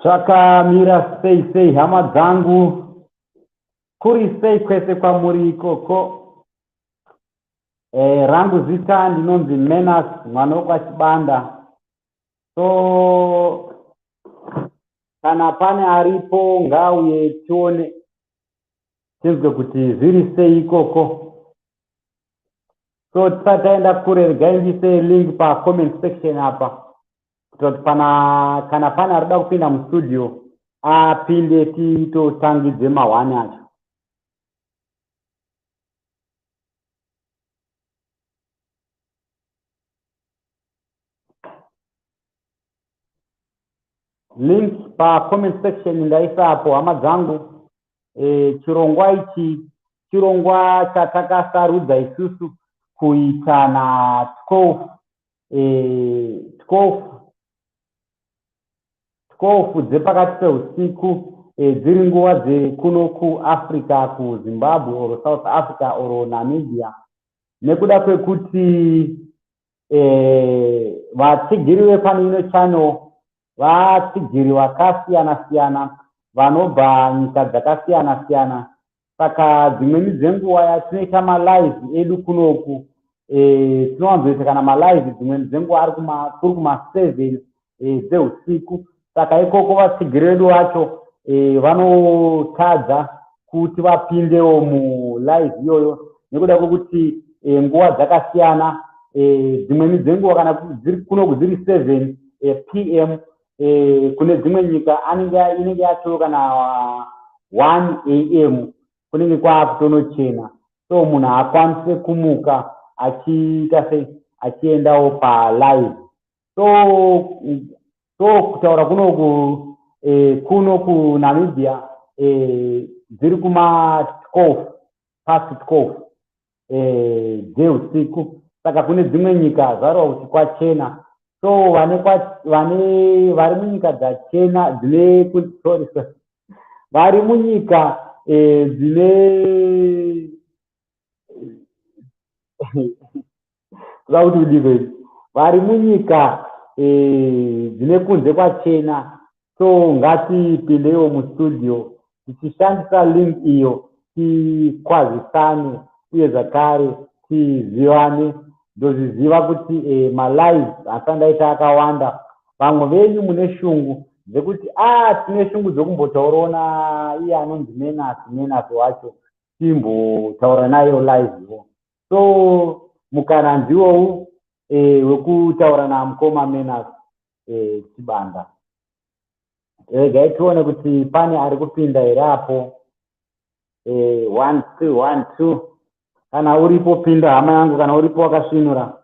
Zvakamira sei sei hama dzangu, kuri sei kwese kwamuri ikoko? Rangu zita ndinonzi Menas mwana wekwaChibanda. So kana pane aripo ngaauye tione tinzwe kuti zviri sei ikoko. So tisati taenda kure regai ndiise link pacomment section apa kuitira kuti pana kana pane arikuda kupinda mustudio apinde titotangidze mahwani acho. Link pacomment section ndaisa apo hama dzangu. Chirongwa ichi chirongwa chatakasarudza isusu kuita na 12 12 12 dzepakati peusiku, dziri nguva dzekuno kuAfrica, kuZimbabwe or South Africa or Namibia, nekuda kwekuti vatsigiri vepano ino channel vatsigiri vakasiyana siyana vanobva nyika dzakasiyana siyana. Saka dzimweni dzenguva yatinoita malive edu kunoku, tinowanzoita kana malive dzimweni dzenguva ari kuri kuma7 dzeusiku. Saka ikoko vatsigiri vedu vacho vanotadza kuti vapindewo mulive iyoyo nekuda kwekuti nguva dzakasiyana. Dzimweni dzenguva kana kunoku dziri 7 PM, kune dzimwe nyika anenge inenge yatoo kana 1 AM, kunenge kwakutonochena. So munhu haakwanise kumuka achiita sei, achiendawo palive. So kutaura kunoku, kuno kuNamibia, dziri kuma 12 past 12 dzeusiku. Saka kune dzimwe nyika zvareva kuti kwachena. So vane vari munyika dzachena dzine, sorry, sorry, vari munyika dzine, kuda kuti kudii, vari munyika dzine kunze kwachena, so ngatipindewo mustudio tichishandisa link iyo, tikwazisane uye zvakare tizivane. Ndozviziva kuti malive asati ndaita akawanda, vamwe venyu mune shungu dzekuti a tine shungu dzekumbotaurawo naiye anonzi Menas, Menas wacho timbotaura nayo livewo. So mukana ndiwowu wekutaura namukoma Menas Chibanda. Regai tione kuti pane ari kupinda here apo. 1 2 1 2. Kana uripo pinda, hama yangu. Kana uripo wakasvinura,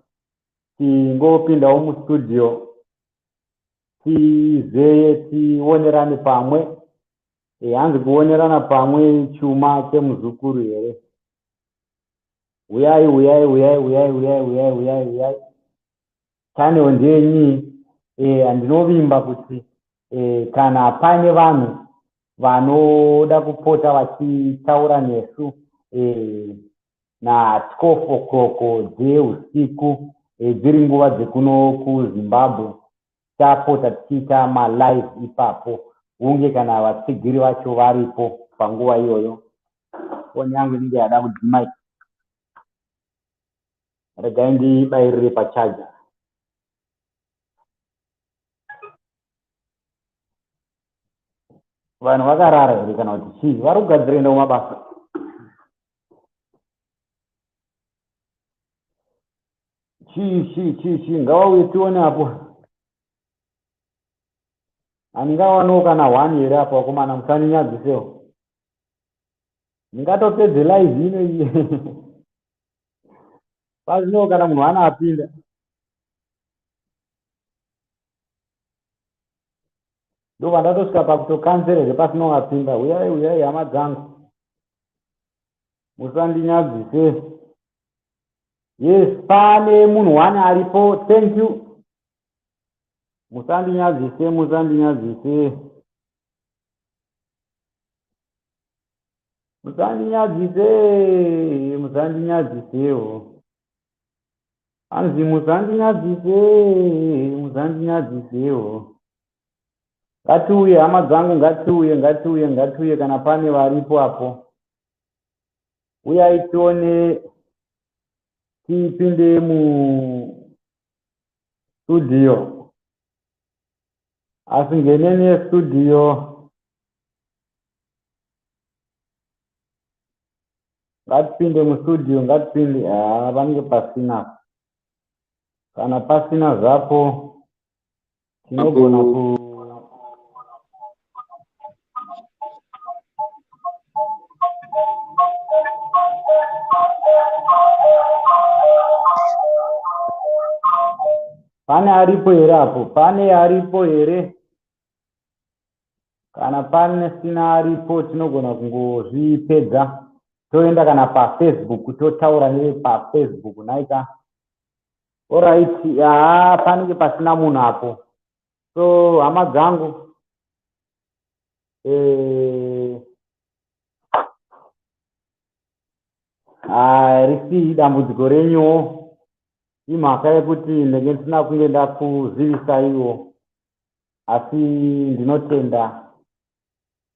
tingopindawo mustudio tizeye tionerane pamwe. Hanzi kuonerana pamwe chuma chemuzukuru here? Uyai, uyai, uyai, uyai, uyai, uyai, uyai, uyai. Channel ndeyenyi. Ndinovimba kuti kana paine vanhu vanoda kupota vachitaura nesu na12 o'clock dzeusiku, dziri nguva dzekuno kuZimbabwe, tapota tichiita malive ipapo, hunge kana vatsigiri vacho varipo panguva iyoyo. Foni yangu inenge yada kudzima, regai ndibayirire pachaja. Vanhu vakarara here kana kuti chii? Vari kugadzira enda kumabasa? Chii, chii, chii, chii? Ngavauye tione apo. Handingawanawo kana one here apo? Vakomana, musaninyadzisewo, ndingatopedze live ino iyi pasinawo kana munhu ana apinda. Ndobva ndatosvika pakutokanzera here pasina wapinda? Uyai, uyai, hama dzangu, musandinyadzise. Yes, pane munhu one aripo. Thank you. Musandinyadzise, musandinyadzise, musandinyadzise, musandinyadzisewo. Hanzi musandinyadzise, musandinyadzisewo. Ngatiuye, hama dzangu, ngatiuye, ngatiuye, ngatiuye. Kana pane varipo apo, uyai tione, tipinde mustudio. Asi ngeneni yestudio, ngatipinde mustudio, ngatipinde. Haa, panenge pasina. Kana pasina zvapo, tinogona ku Pane aripo here apo? Pane aripo here? Kana pasina aripo, tinogona kungozvipedza, toenda kana paFacebook, totaura nevepaFacebook. Naika, alright. Haa, panenge pasina munhu apo. So hama dzangu, risi dambudziko renyuwo, imhaka yekuti ndenge ndisina kunge ndakuzivisaiwo, asi ndinotenda.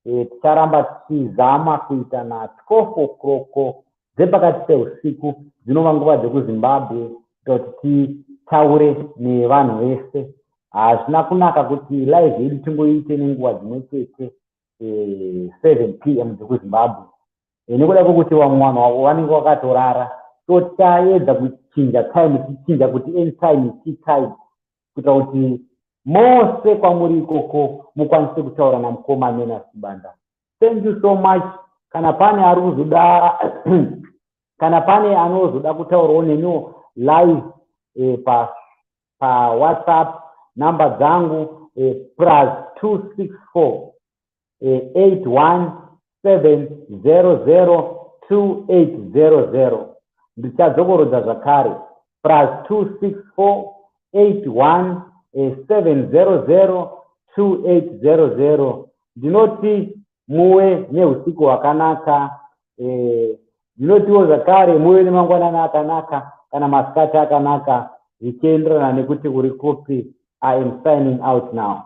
Ticharamba tichizama kuita na12 o'clock dzepakati peusiku, dzinova nguva dzekuZimbabwe, kuita kuti titaure nevanhu vese. Hazvina kunaka kuti live yedu tingoite nenguva dzimwe chete, 7 p.m. dzekuZimbabwe, nekuda kwekuti vamwe vanhu vanenge vakatorara. So tichaedza kuchinja time, tichinja kuti anytime tea time, kuitira kuti mose kwamuri ikoko mukwanise kutaura namukoma Menas Banda. Thank you so much. Kana pane ari kuzoda, kana pane anozoda kutaurawo neniwo live paWhatsApp, namba dzangu +264 81 700 2800. Ndichadzokorodza zvakare: +264 81 700 2800. Ndinoti muve neusiku hwakanaka. Ndinotiwo zvakare muve nemangwanani akanaka kana masikati akanaka, zvichienderana nekuti uri kupi. I am signing out now.